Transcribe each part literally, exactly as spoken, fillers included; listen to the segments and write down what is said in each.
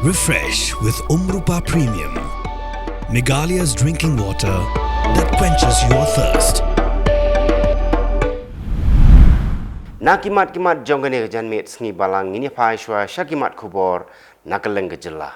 Refresh with Umrupa Premium, Meghalaya's drinking water that quenches your thirst. Na ki mat ki mat jong kane ka janmiet sngi Balang ngin ïa phai shuwa sha ki mat khubor na ka lyngkha jylla.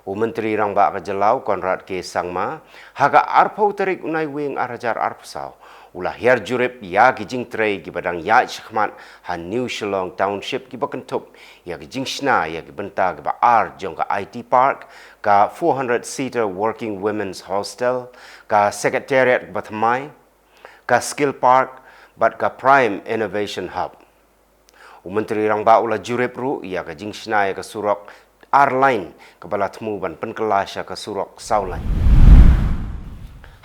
U Myntri Rangbah ka jylla u Conrad K Sangma, ha ka arphew tarik u Naiwieng ar hajar arphew saw, u la hiar jurip ïa ki jingtrei kiba dang ïaid shakhmat ha New Shillong Township kiba kynthup ïa ki jingshna ïa ki bynta kiba ar jong ka I T Park, ka four hundred seater Working Women's Hostel, ka Secretariat kaba thymmai, ka Skill Park, bad ka Prime Innovation Hub. U Myntri Rangbah u la jurip ruh ïa ka jingshna ïa ka surok ar lane kaba la thmu ban pynkylla sha ka surok saw lane.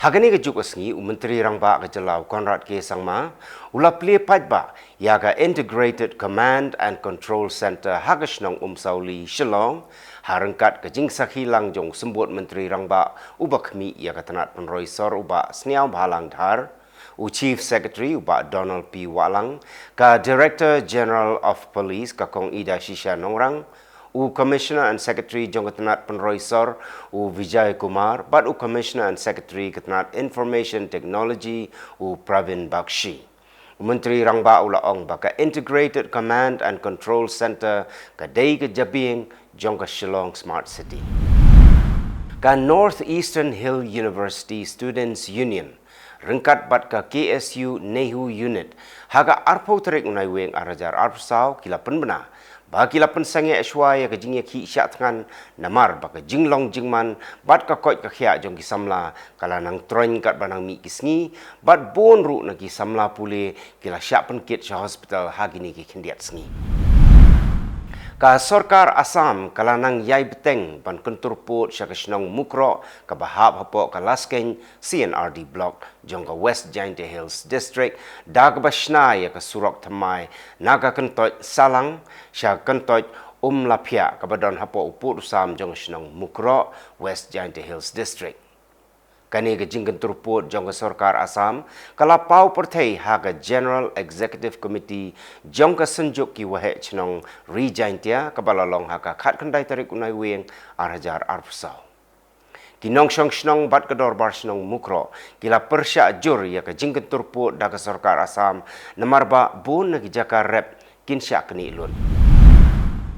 Ha kane ka juk ka sngi, u Myntri Rangbah ka jylla u Conrad K Sangma u la plie paidbah ïa ka Integrated Command and Control Centre ha ka shnong Umsawli, Shillong, ha ryngkat ka jingsakhi lang jong u Symbud Myntri Rangbah uba khmih ïa ka tnat pynroi sor u Bah Sniawbhalang Dhar, u Chief Secretary u Bah Donald P Wahlang, ka Director General of Police ka Kong Idashisha Nongrang, u Commissioner and Secretary jong ka tnat pynroi sor u Vijay Kumar, bad u Commissioner and Secretary ka tnat Information Technology u Pravin Bakshi. U Myntri Rangbah u la ong ba ka Integrated Command and Control Centre ka dei ka jabieng jong ka Shillong Smart City. Ka North Eastern Hill University Students Union ryngkat bad ka K S U NEHU Unit, ha ka arphew tarik u Naiwieng ar hajar arphew saw, ki la pynbna ba ki la pynsangeh shuwa ïa ka jingïakhih shah thngan, namar ba ka jinglong jingman bad ka koit ka khiah jong ki samla ka la nang troiñ katba nang mih ki sngi, bad bun ruh na ki samla pule ki la shah pynkit sha hospital ha kine ki khyndiat sngi. Ka sorkar Assam ka la nang ïai bteng ban kyntur pud sha ka shnong Mukroh kaba hap hapoh ka Laskeiñ C and R D Block jong ka West Jaintia Hills District, da kaba shna ïa ka surok thymmai na ka kyntoit Salang sha ka kyntoit Umlaphiah kaba don hapoh u pud u sam jong ka shnong Mukroh, West Jaintia Hills District. Kane ka jingkyntur pud jong ka sorkar Assam ka la paw pyrthei ha ka General Executive Committee jong ka Synjuk ki Waheh Chnong Ri Jaintia kaba la long ha ka khatkhyndai tarik u Naiwieng ar hajar arphew saw. Ki nongshong shnong bad ka dorbar shnong Mukroh ki la pyrshah jur ïa ka jingkyntur pud da ka sorkar Assam, namar ba bun na ki jaka rep kin shah knieh lut.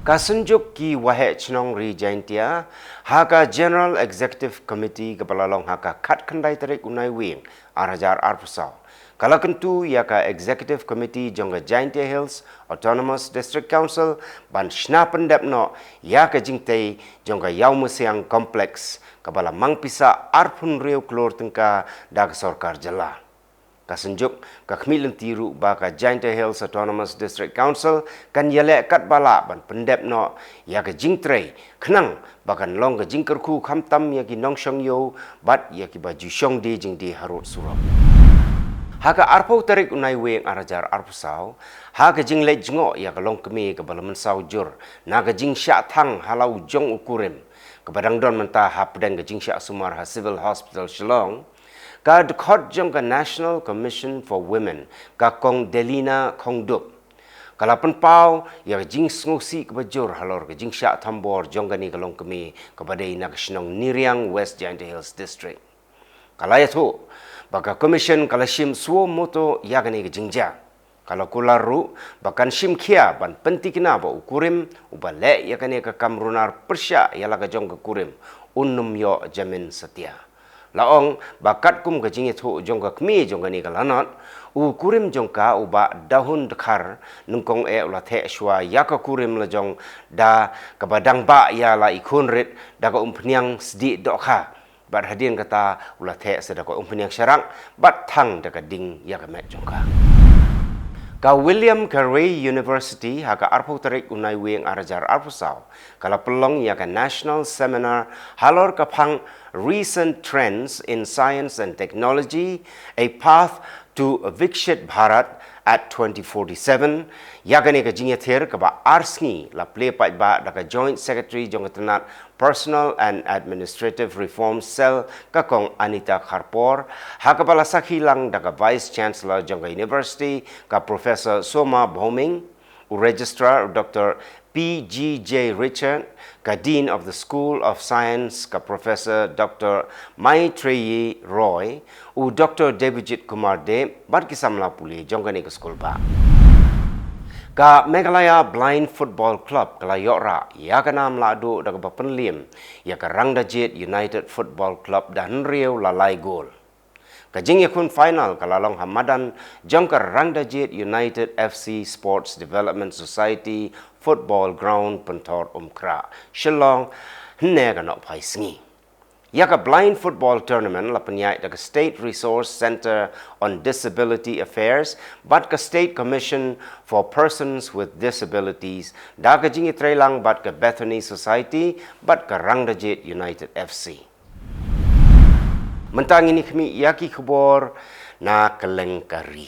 Ka Synjuk ki Waheh Chnong Ri Jaintia, ha ka General Executive Committee kaba la long ha ka khatkhyndai tarik u Naiwieng ar hajar arphew saw, ka la kyntu ïa ka Executive Committee jong ka Jaintia Hills Autonomous District Council ban shna pyndep noh ïa ka jingtei jong ka Ïawmusiang Complex kaba la mang pisa arphew hynriew klur tyngka da ka sorkar jylla. Ka Synjuk ka khmih lynti ruh ba ka Jaintia Hills Autonomous District Council kan ïaleh katba lah ban pyndep noh ïa ka jingtrei, khnang ba kan long ka jingkyrkhu khamtam ïa ki nongshong ïew bad ïa kiba ju shong die jingdie harud surok. Ha ka arphew tarik u Naiwieng ar hajar arphew saw, ha ka jingleit jngoh ïa ka longkmie kaba la mynsaw jur na ka jingshah thang ha la u jong u kurim, kaba dang don mynta hapdeng ka jingshah sumar ha Civil Hospital Shillong, ka dkhot jong ka National Commission for Women, ka Kong Delina Khongdup, ka la pynpaw ïa ka jingsngewsih kaba jur halor ka jingshah thombor jong kane ka longkmie kaba dei na ka shnong Niriang, West Jaintia Hills District. Ka la ïathuh ba ka Commission ka la shim suo moto ïa kane ka jingjia. Ka la kular ruh ba kan shim khia ban pyntikna ba u kurim uba leh ïa kane ka kam runar pyrshah ïa la ka jong ka kurim, un nym ïoh jamin satia. La ong ba katkum ka jingïathuh jong ka kmie jong kane ka lanot, u kurim jong ka u Bah Dahun Dkhar, nyngkong eh u la theh shuwa ïa ka kurim la jong da kaba dang bah ïa la i khun rit da ka umphniang sdieh dohkha. Bad hadien kata u la theh sa da ka umphniang sharak bad thang da ka ding ïa ka met jong ka. Ka William Carey University ha ka arphew tarik u Naiwieng ar hajar arphew saw, ka la pynlong ïa ka National Seminar halor ka phang Recent Trends in Science and Technology, A Path to Viksit Bharat at twenty forty-seven. Ïa kane ka jingïathir kaba ar sngi la plie paidbah da ka Joint Secretary jong ka tnat Personal and Administrative Reform Cell, ka Kong Anita Kharpor, ha kaba la sakhi lang da ka Vice Chancellor jong ka University, ka Professor Soma Bhowming, u Registrar, u Doktor P G J Richard, ka Dean of the School of Science, ka Professor Doctor Maitreyi Roy, u Doctor Debajit Kumar Deb, bad ki samla pule jong kane ka skul bah. Ka Meghalaya Blind Football Club ka la ïoh rah ïa ka nam lahduh da kaba pynliem ïa ka Rangdajied United Football Club da hynriew la lai gol. Ka jingïakhun final ka la long ha madan jong ka Rangdajied United F C Sports Development Society Football Ground, Pynthorumkhrah, Shillong, hynne ka nohphai sngi. Ïa ka Blind Football Tournament la pynïaid da ka State Resource Centre on Disability Affairs bad ka State Commission for Persons with Disabilities, da ka jingïatreilang bad ka Bethany Society bad ka Rangdajied United F C. Mynta ngin ïa khmih ïa ki khubor na kylleng ka ri.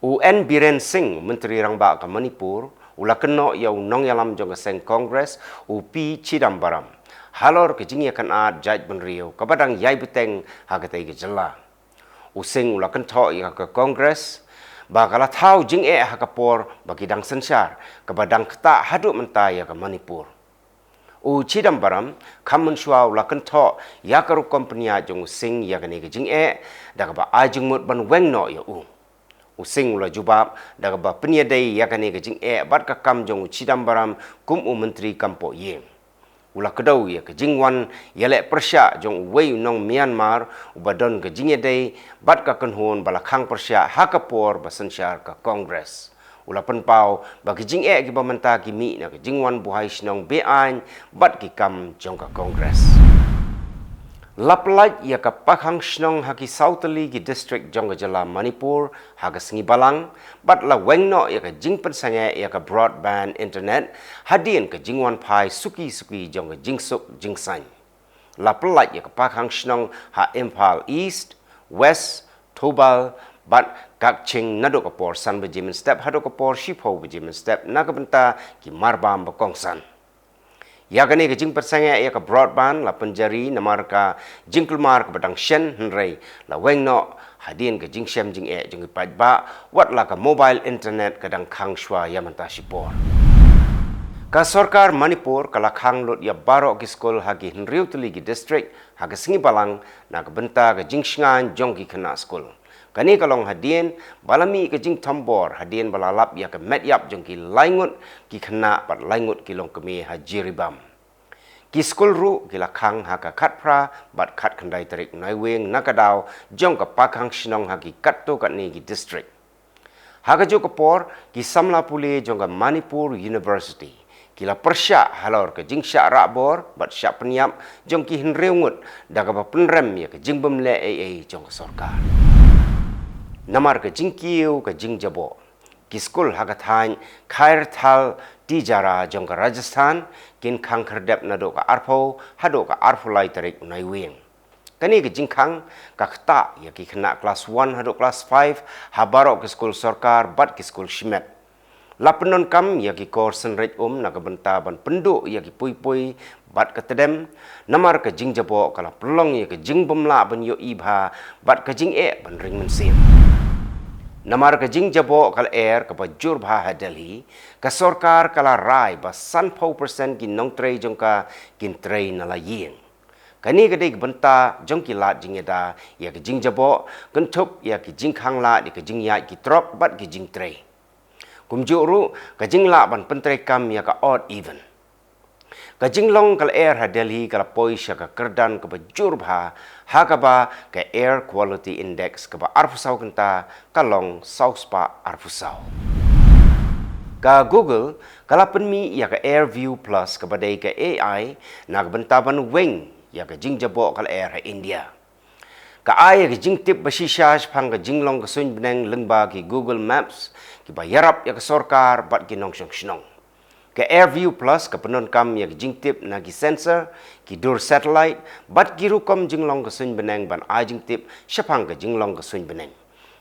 U N Biren Singh, Myntri Rangbah ka Manipur, u la kynnoh ïa u nongïalam jong ka seng Congress, u P Chidambaram, halor ka jingïakynad jaitbynriew kaba dang ïai bteng ha katei ka jylla. U Singh u la kynthoh ïa ka Congress ba ka la thaw jingeh ha ka por ba ki dang synshar, kaba dang ktah haduh mynta ïa ka Manipur. U Chidambaram, kham mynshuwa u la kynthoh ïa ka rukom pynïaid jong u Singh ïa kane ka jingeh, da kaba ai jingmut ban weng noh ïa u. U Singh u la jubab da kaba pynïadei ïa kane ka jingeh bad ka kam jong u Chidambaram kum u Myntri Kam Pohïing. U la kdew ïa ka jingwan ïaleh pyrshah jong uwei u nong Myanmar uba don ka jingïadei bad ka kynhun ba la khang pyrshah ha ka por ba synshar ka Congress. U la pynpaw ba ki jingeh kiba mynta ki mih na ka jingwan buhai shnong be-aiñ bad ki kam jong ka Congress. La pyllait ïa ka pakhang shnong ha ki saw tylli ki district jong ka jylla Manipur ha ka sngi Balang, bad la weng noh ïa ka jingpynsangeh ïa ka broadband internet hadien ka jingwanphai suki suki jong ka jingsuk jingsaiñ. La pyllait ïa ka pakhang shnong ha Imphal East, West, Thoubal bad Kakching naduh ka por san baje mynstep haduh ka por shiphew baje mynstep na ka bynta ki marbam ba kongsan. Ïa kane ka jingpynsangeh ïa ka broadband la pynjari namar ka jingkulmar kaba dang shen, hynrei la weng noh hadien ka jingshem jingeh jong ki paidbah, wat la ka mobile internet ka dang khang shuwa ïa mynta shipor. Ka sorkar Manipur ka la khang lut ïa baroh ki skul ha ki hynriew tylli ki district ha ka sngi Balang na ka bynta ka jingshngaiñ jong ki khynnah skul. Kane ka long hadien ba la mih ka jingthombor hadien ba la lap ïa ka met ïap jong ki lai ngut ki khynnah bad lai ngut ki longkmie ha Jiribam. Ki skul ruh ki la khang ha ka khatphra bad khatkhyndai tarik Naiwieng na ka daw jong ka pakhang shnong ha ki katto katne ki district. Ha kajuh ka por, ki samla pule jong ka Manipur University ki la pyrshah halor ka jingshah rahbor bad shah pynïap jong ki hynriew ngut da kaba pynrem ïa ka jingbym leh ei ei jong ka sorkar. Namar ka jingkiew ka jingjaboh, ki skul ha ka thaiñ Khairthal Tijara jong ka Rajasthan kin khang khyrdep naduh ka arphew haduh ka arphew lai tarik Naiwieng. Kane ka jingkhang ka ktah ïa ki khynnah klas one haduh klas five ha baroh ki skul sorkar bad ki skul shimet. La pyndonkam ïa ki kor synreit um na ka bynta ban pynduh ïa ki pui pui bad ka tdem, namar ka jingjaboh ka la pynlong ïa ka jingbymlah ban ïohi bha bad ka jingeh ban ring mynsiem. Namar ka jingjaboh ka lyer kaba jur bha ha Delhi, ka sorkar ka la rai ba sanphew percent ki nongtrei jong ka kin trei na la ïing. Kane ka dei ka bynta jong ki lad jingïada ïa ka jingjaboh, kynthup ïa ki jingkhang lad ïa ka jingïaid ki trok bad ki jingtrei. Kumjuh ruh ka jinglah ban pyntreikam ïa ka odd even. Ka jinglong ka lyer ha Delhi ka la poi sha ka kyrdan kaba jur bha, ha kaba ka Air Quality Index kaba arphew saw kynta ka long saw spah arphew saw. Ka Google ka la pynmih ïa ka Air View Plus kaba dei ka A I na ka bynta ban weng ïa ka jingjaboh ka lyer ha India. Ka ai ïa ka jingtip ba shisha shaphang ka jinglong ka suiñ bneng lyngba ki Google Maps kiba ïarap ïa ka sorkar bad ki nongshong shnong. Ka Air View Plus ka pyndonkam ïa ka jingtip na ki sensor, ki dur satellite bad ki rukom jinglong ka suiñ bneng ban ai jingtip shaphang ka jinglong ka suiñ bneng.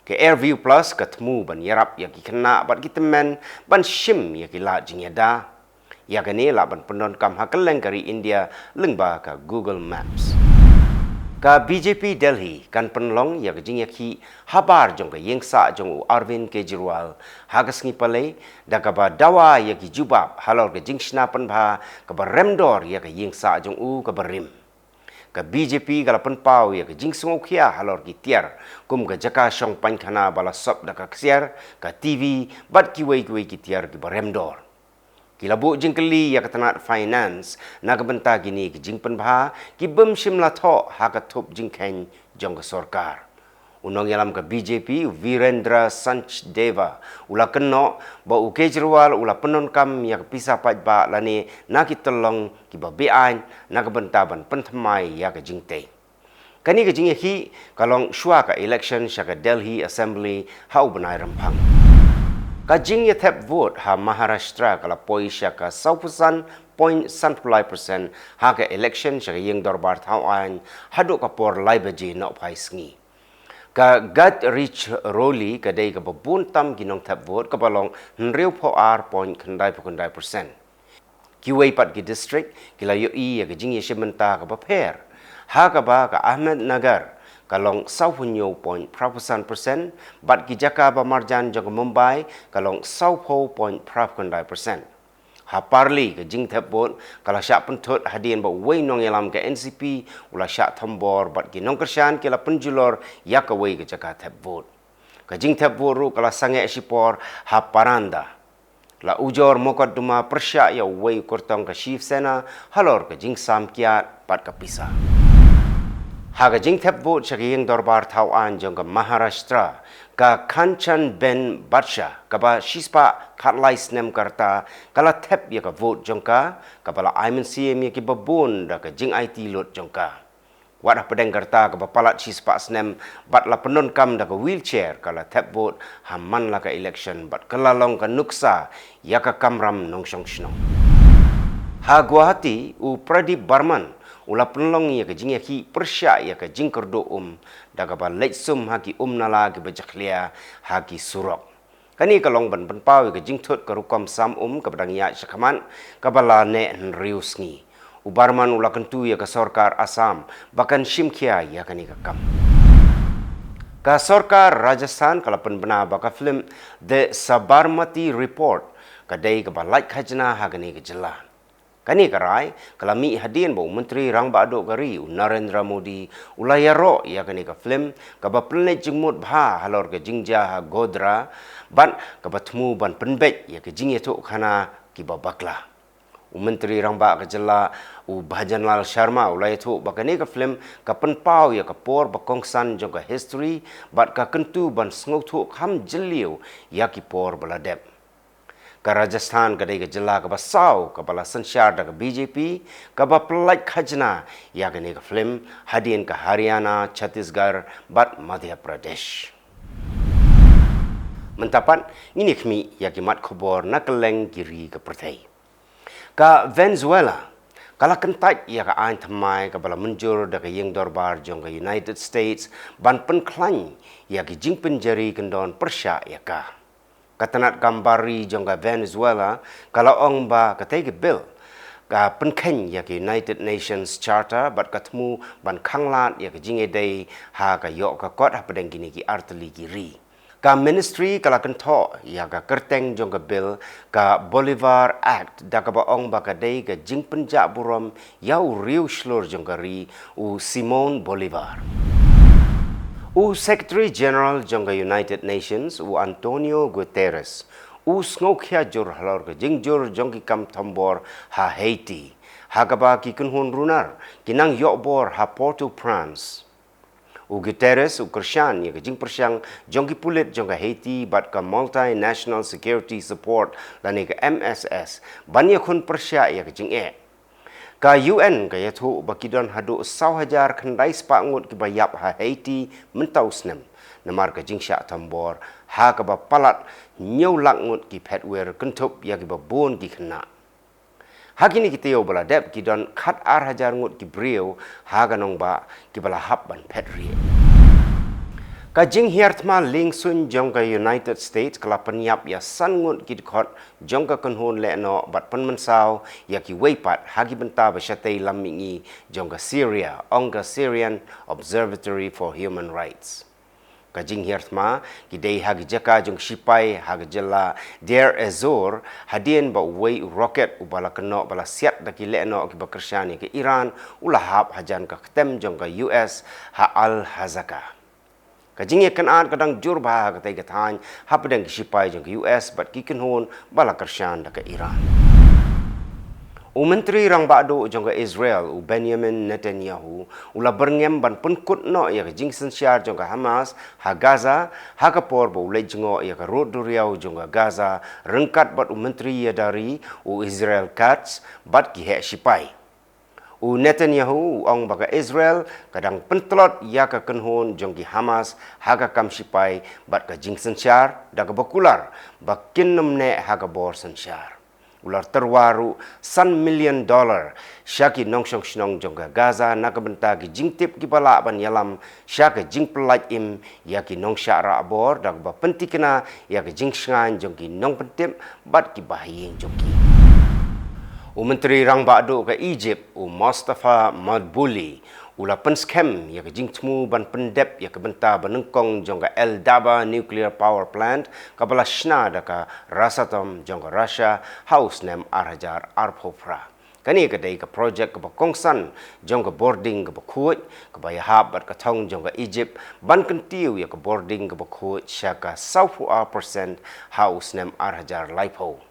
Ka Air View Plus ka thmu ban ïarap ïa ki khynnah bad ki tymmen ban shim ïa ki lad jingïada. Ïa kane lah ban pyndonkam ha kylleng ka ri India lyngba ka Google Maps. Ka B J P Delhi kan pynlong ïa ka jingïakhih habar jong ka ïingsah jong u Arvind Kejriwal ha ka sngi Palei, da kaba dawa ïa ki jubab halor ka jingshna pynbha kaba remdor ïa ka ïingsah jong u kaba rim. Ka B J P ka la pynpaw ïa ka jingsngewkhia halor ki tiar kum ka jaka shong painkhana ba la sop da ka ksiar, ka T V, bad kiwei kiwei ki tiar kiba remdor. Ki la buh jingkylli ïa ka tnat finance na ka bynta kine ki jingpynbha ki bym shym la thoh ha ka thup jingkheiñ jong ka sorkar. U nongïalam ka B J P, u Virendra Sachdeva, u la kynnoh ba u Kejriwal u la pyndonkam ïa ka pisa paidbah lane na ki tyllong kiba beaiñ na ka bynta ban pynthymmai ïa ka jingtei. Kane ka jingïakhih ka long shuwa ka election sha ka Delhi Assembly ha u bnai Rymphang. Ka jingïathep vote ha Maharashtra ka la poi sha ka sawphew san point sanphew lai percent ha ka election sha ka ïing dorbar thaw aiñ haduh ka por lai baje nohphai sngi. Ka Gadchiroli ka dei kaba bun tam ki nongthep vote, kaba long hynriewphew ar point khyndaiphew khyndai percent. Kiwei pat ki district ki la ïohi ïa ka jingïashim bynta kaba pher, ha kaba ka Ahmednagar ka long sawphew hynñiew point phra phew san percent, bad ki jaka ba marjan jong ka Mumbai ka long sawphew point phra phew khyndai percent. Ha Parli ka jingthep vote ka la shah pynthut hadien ba uwei nongïalam ka N C P u la shah thombor bad ki nongkyrshan ki la pynjulor ïa kawei ka jaka thep vote. Ka jingthep vote ruh ka la sangeh shipor ha Paranda. La ujor mokotduma pyrshah ïa uwei u kyrtong ka Shiv Sena halor ka jingsam kiad bad ka pisa. Ha ka jingthep vote sha ka ïing dorbar thaw aiñ jong ka Maharashtra, ka Kanchanben Badshah, kaba shispah khatlai snem ka rta, ka la thep ïa ka vote jong ka, kaba la ai mynsiem ïa kiba bun da ka jingaiti lut jong ka. Wat hapdeng ka rta kaba palat shispah snem bad la pyndonkam da ka wheelchair, ka la thep vote ha man la ka election bad ka la long ka nuksa ïa ka kamram nongshong shnong. Ha Guwahati, u Pradip Barman u la pynlong ïa ka jingïakhih pyrshah ïa ka jingkyrduh um, da kaba leit sum ha ki um nala kiba jakhlia ha ki surok. Kane ka long ban pynpaw ïa ka jingthut ka rukom sam um kaba dang ïaid shakhmat, kaba la neh hynriew sngi. U Barman u la kyntu ïa ka sorkar Assam ba kan shim khia ïa kane ka kam. Ka sorkar Rajasthan ka la pynbna ba ka film The Sabarmati Report ka dei kaba lait khajna ha kane ka jylla. Kane ka rai ka la mih hadien ba u Myntri Rangbah Duh ka ri, u Narendra Modi, u la ïaroh ïa kane ka film kaba pynleit jingmut bha halor ka jingjia ha Godhra, bad kaba thmu ban pynbeit ïa ka jingïathuhkhana kiba bakla. U Myntri Rangbah ka jylla, u Bhajanlal Sharma, u la ïathuh ba kane ka film ka pynpaw ïa ka por ba kongsan jong ka history bad ka kyntu ban sngewthuh kham jylliew ïa ki por ba la dep. Ka Rajasthan ka dei ka jylla kaba saw kaba la synshar da ka B J P, kaba pyllait khajna ïa kane ka film hadien ka Haryana, Chhattisgarh bad Madhya Pradesh. Mynta pat ngin ïa khmih ïa ki mat khubor na kylleng ki ri ka pyrthei. Ka Venezuela ka la kyntait ïa ka aiñ thymmai kaba la mynjur da ka ïing dorbar jong ka United States ban pynkhlaiñ ïa ki jingpynjari kyndon pyrshah ïa ka. Ka tnat kam bar ri jong ka Venezuela ka la ong ba katei ka bill ka pynkheiñ ïa ka United Nations Charter bad ka thmu ban khanglad ïa ka jingïadei ha ka ïoh ka kot hapdeng kine ki artylli ki ri. Ka ministry ka la kynthoh ïa ka kyrteng jong ka bill ka Bolivar Act, da kaba ong ba ka dei ka jingpynjah burom ïa u riew shlur jong ka ri, u Simon Bolivar. U Secretary General jong ka United Nations, u Antonio Guterres, u sngewkhia jur halor ka jingjur jong ki kam thombor ha Haiti, ha kaba ki kynhun runar ki nang ïoh bor ha Port-au-Prince. U Guterres u kyrshan ïa ka jingpyrshang jong ki pulit jong ka Haiti bad ka Multinational Security Support lane ka M S S ban ïakhun pyrshah ïa ka jingeh. Ka U N ka ïathuh ba ki don haduh saw hajar khyndai spah ngut kiba ïap ha Haiti mynta u snem namar ka jingshah thombor, ha kaba palat hynñiew lak ngut ki phetwir kynthup ïa kiba bun ki khynnah. Ha kine ki taïew ba la dep ki don khatar hajar ngut ki briew ha ka nongbah kiba la hap ban phet rieh. Ka jinghiar thma liengsuiñ jong ka United States ka la pynïap ïa san ngut ki dkhot jong ka kynhun lehnoh bad pynmynsaw ïa kiwei pat ha ki bynta ba shatei lam mihngi jong ka Syria, ong ka Syrian Observatory for Human Rights. Ka jinghiar thma ki dei ha ki jaka jong ki shipai ha ka jylla Deir ez-Zor, hadien ba uwei u roket uba la kynnoh ba la siat da ki lehnoh kiba kyrshan ïa ka Iran u la hap hajan ka ktem jong ka U S ha Al-Hazaka. Ka jingïakynad ka dang jur bha ha katei ka thaiñ hapdeng ki shipai jong ka U S bad ki kynhun ba la kyrshan da ka Iran. U Myntri Rangbah Duh jong ka Israel, u Benjamin Netanyahu, u la byrngem ban pynkut noh ïa ka jingsynshar jong ka Hamas ha Gaza, ha ka por ba u leit jngoh ïa ka rud duriaw jong ka Gaza ryngkat bad u Myntri Ïada Ri, u Israel Katz, bad ki heh shipai. U Netanyahu u ong ba ka Israel ka dang pyntlot ïa ka kynhun jong ki Hamas ha ka kam shipai bad ka jingsynshar da kaba kular ba kin nym neh ha ka bor synshar. U la tyrwa ruh san million dollar sha ki nongshong shnong jong ka Gaza na ka bynta ki jingtip kiba lah ban ïalam sha ka jingpyllait im ïa ki nongshah rah bor da kaba pyntikna ïa ka jingshngaiñ jong ki nongpyntip bad ki bahaïing jong ki. U Myntri Rangbah Duh ka Egypt, u Mustafa Madbouli, u la pynskhem ïa ka jingthmu ban pyndep ïa ka bynta ba nyngkong jong ka El Daba Nuclear Power Plant kaba la shna da ka Rosatom jong ka Russia ha u snem ar hajar arphew phra. Kane ka dei ka projek kaba kongsan jong ka bording kaba khuid, kaba ïahap bad ka thong jong ka Egypt ban kyntiew ïa ka bording kaba khuid sha ka sawphew ar percent ha u snem ar hajar laiphew.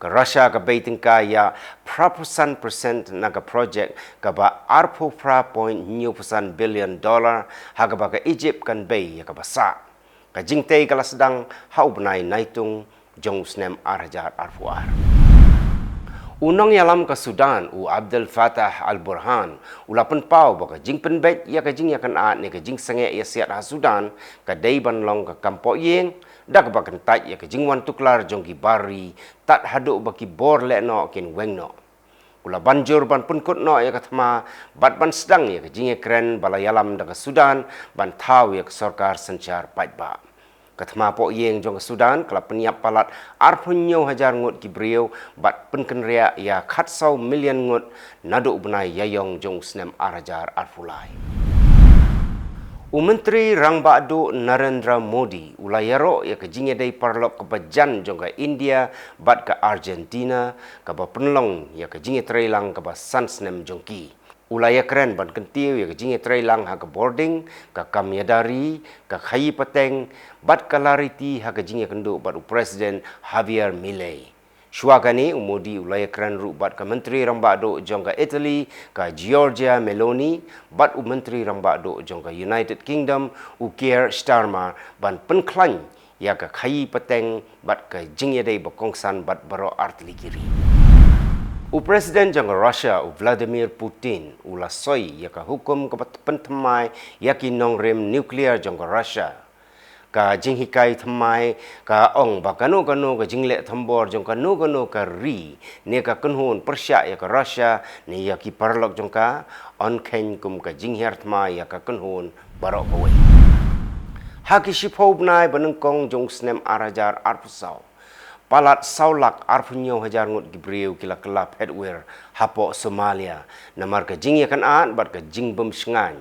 Ka Russia ka bei tyngka ïa phraphew san percent na ka projek kaba arphew phra point hynñiewphew san billion dollar, ha kaba ka Egypt kan bei ïa kaba sah. Ka jingtei ka la sdang ha u bnai Naitung jong u snem ar hajar arphew ar. U nongïalam ka Sudan, u Abdel Fattah al-Burhan, u la pynpaw ba ka jingpynbeit ïa ka jingïakynad ne ka jingsangeh ïasiat ha Sudan ka dei ban long ka kam pohïing, da kaba kyntait ïa ka jingwan tuklar jong ki bar ri tad haduh ba ki bor lehnoh kin weng noh. U la ban jur ban pynkut noh ïa ka thma bad ban sdang ïa ka jingïakren ba la ïalam da ka Sudan ban thaw ïa ka sorkar synshar paidbah. Ka thma pohïing jong ka Sudan ka la pynïap palat arphew hynñiew hajar ngut ki briew bad pynkynriah ïa khatsaw million ngut naduh u bnai Ïaïong jong u snem ar hajar arphew lai. U Myntri Rangbah Duh Narendra Modi u la ïaroh ïa ka jingïadei paralok kaba jan jong ka India bad ka Argentina, kaba pynlong ïa ka jingïatreilang kaba san snem jong ki. U la ïakren ban kyntiew ïa ka jingïatreilang ha ka bording, ka kam ïada ri, ka khaïi pateng bad ka lariti ha ka jingïakynduh bad u President Javier Milei. Shuwa kane, u Modi u la ïakren ruh bad ka Myntri Rangbah Duh jong ka Italy, ka Giorgia Meloni, bad u Myntri Rangbah Duh jong ka United Kingdom, u Keir Starmer, ban pynkhlaiñ ïa ka khaïi pateng bad ka jingïadei ba kongsan bad baroh artylli ki ri. U President jong ka Russia, u Vladimir Putin, u la soi ïa ka hukum kaba pynthymmai ïa ki nongrim nuclear jong ka Russia. Ka jinghikai thymmai ka ong ba kano kano ka jingleh thombor jong kano kano ka ri ne ka kynhun pyrshah ïa ka Russia ne ïa ki paralok jong ka, yn kheiñ kum ka jinghiar thma ïa ka kynhun baroh kawei. Ha ki shiphew bnai ba nyngkong jong u snem ar hajar arphew saw, palat saw lak arphew hynñiew hajar ngut ki briew ki la kylla phetwir hapoh Somalia namar ka jingïakynad bad ka jingbymshngaiñ,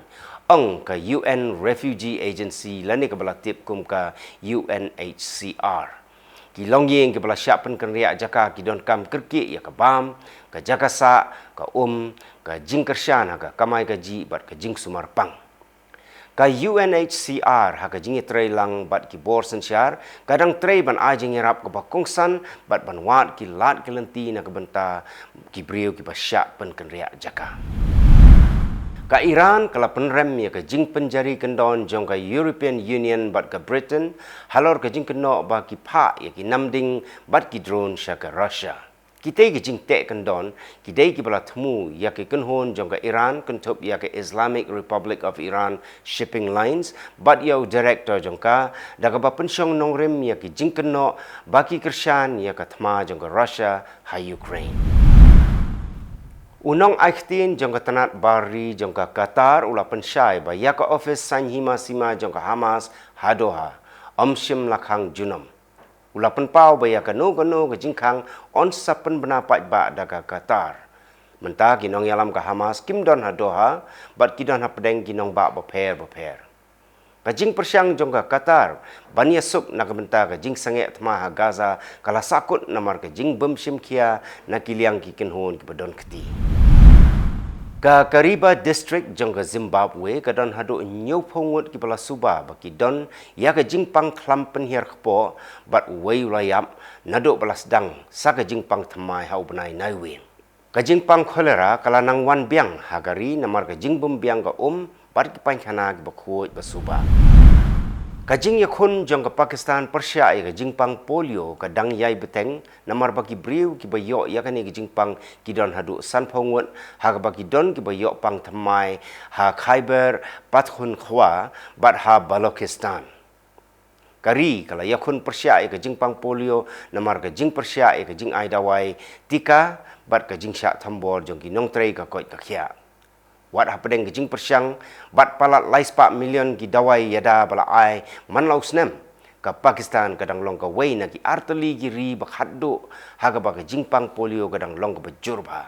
ong ka U N Refugee Agency lane kaba la tip kum ka U N H C R. Ki longïing kiba la shah pynkynriah jaka ki donkam kyrkieh ïa ka bam, ka jaka sah, ka um, ka jingkyrshan ha ka kamai kajih bad ka jingsumar pang. Ka U N H C R ha ka jingïatreilang bad ki bor synshar ka dang trei ban ai jingïarap kaba kongsan bad ban wad ki lad ki lynti na ka bynta ki briew kiba shah pynkynriah jaka. Ka Iran ka la pynrem ïa ka jingpynjari kyndon jong ka European Union bad ka Britain halor ka jingkynnoh ba ki phah ïa ki namding bad ki drone sha ka Russia. Kitei ki jingteh kyndon ki dei kiba la thmu ïa ki kynhun jong ka Iran kynthup ïa ka Islamic Republic of Iran Shipping Lines bad ïa u director jong ka, da kaba pynshong nongrim ïa ki jingkynnoh ba ki kyrshan ïa ka thma jong ka Russia ha Ukraine. U nongai ktien jong ka tnat bar ri jong ka Qatar u la pynshai ba ïa ka office saiñ hima sima jong ka Hamas ha Doha ym shym la khang junom. U la pynpaw ba ïa kano kano ka jingkhang yn sa pynbna paidbah da ka Qatar. Mynta ki nongïalam ka Hamas kim don ha Doha bad ki don hapdeng ki nongbah bapher bapher. Ka jingpyrshang jong ka Qatar ban ïasuk na ka bynta ka jingsangeh thma ha Gaza ka la sahkut namar ka jingbym shim khia na ki liang ki kynhun kiba don kti. Ka Kariba District jong ka Zimbabwe ka don haduh hynñiewphew ngut kiba la suba ba ki don ïa ka jingpang khlam pynhiar kpoh bad uwei u la ïap naduh ba la sdang sa ka jingpang thymmai ha u bnai Naiwieng. Ka jingpang cholera ka la nang wan biang ha ka ri namar ka jingbym biang ka um bad ki painkhana kiba khuid ba suba. Ka jingïakhun jong ka Pakistan pyrshah ïa ka jingpang polio ka dang ïai bteng namar ba ki briew kiba ïoh ïa kane ka jingpang ki don haduh sanphew ngut, ha kaba ki don kiba ïoh pang thymmai ha Khyber Pakhtunkhwa bad ha Balochistan. Ka ri ka la ïakhun pyrshah ïa ka jingpang polio namar ka jingpyrshah ïa ka jingai dawai, tika bad ka jingshah thombor jong ki nongtrei ka koit ka khiah. Wat hapdeng ka jingpyrshang bad palat lai spah million ki dawai ïada ba la ai man la u snem, ka Pakistan ka dang long kawei na ki artylli ki ri ba khatduh ha kaba ka jingpang polio ka dang long kaba jur bha.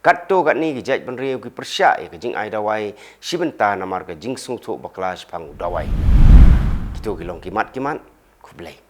Katto katne ki jaitbynriew ki pyrshah ïa ka jingai dawai shi bynta namar ka jingsngewthuh bakla shaphang u dawai. Kito ki long ki mat ki mat. Khublei.